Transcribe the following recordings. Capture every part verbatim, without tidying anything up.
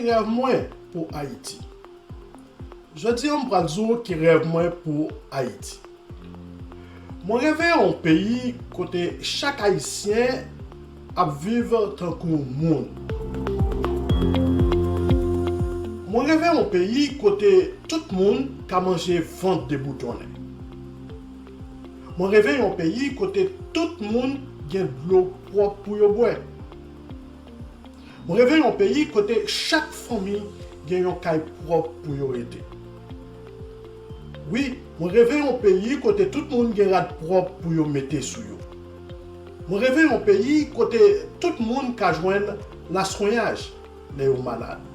Rèv mwen pou Ayiti. Jodi a, m pral di w ki rèv mwen pou Ayiti. Mwen reve yon peyi kote chak Ayisyen ap viv tankou moun. Mwen reve yon peyi kote tout moun ka manje vant deboutonnen. Mwen reve yon peyi kote tout moun gen dlo pwòp pou yo bwè. Mwen reve yon peyi kote chak fanmi gen yon kay pwòp pou yo rete. Wi, mwen reve yon peyi kote tout moun gen rad pwòp pou yo mete sou yo. Mwen reve yon peyi kote tout moun ka jwenn laswenyaj lè yo malad.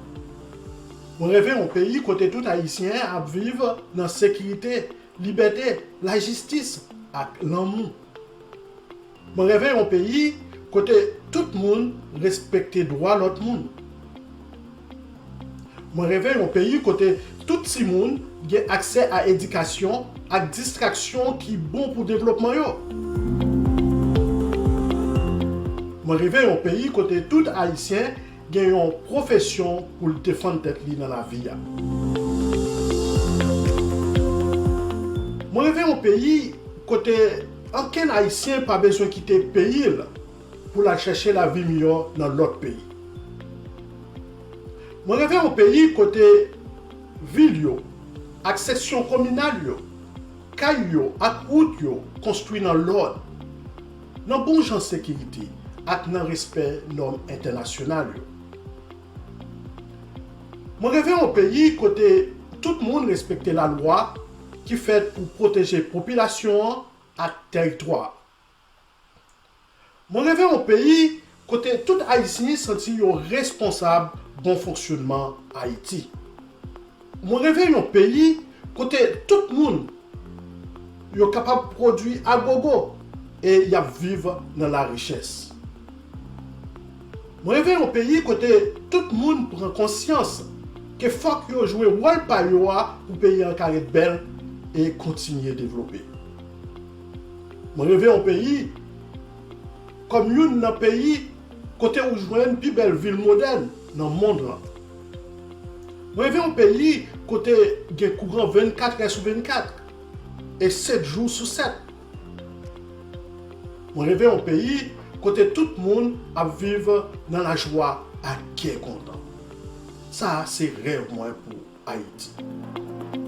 Mwen reve yon peyi kote tout Ayisyen ap viv nan sekirite, libète, lajistis ak lanmou. Mwen reve yon peyi kote tout moun respekte dwa lòt moun. Mwen reve yon peyi kote tout timoun gen aksè a edikasyon ak distraksyon ki bon pou devlopman yo. Mwen reve yon peyi kote tout Ayisyen gen yon pwofesyon pou l defann tèt li nan lavi a. Mwen reve yon peyi kote ankenn Ayisyen pa bezwen kite peyi l pou l al chèche lavi miyò nan lòt peyi. Mwen reve yon peyi kote vil yo ak seksyon kominal yo, kay yo ak wout yo konstwi nan lòd, nan bon jan sekirite ak nan respè nòm entènasyonal yo. Mwen reve yon peyi kote tout moun respekte lalwa ki fèt pou pwoteje popilasyon an ak tèritwa a. Mwen reve yon peyi kote tout Ayisyen santi yo responsab bon fonksyonman Ayiti. Mwen reve yon peyi kote tout moun yo kapab pwodui agogo e y ap viv nan larichès. Mwen reve yon peyi kote tout moun pran konsyans ke fòk yo jwe wòl pa yo a pou peyi an ka ret bèl e kontinye devlope. Mwen reve yon peyi kòm youn nan peyi kote ou jwenn pi bèl vil modèn nan mond lan. Mwen reve yon peyi kote gen kouran vennkat è sou vennkat e sèt jou sou sèt. Mwen reve yon peyi kote tout moun ap viv nan lajwa ak kè kontan. Sa a se rèv mwen pou Ayiti.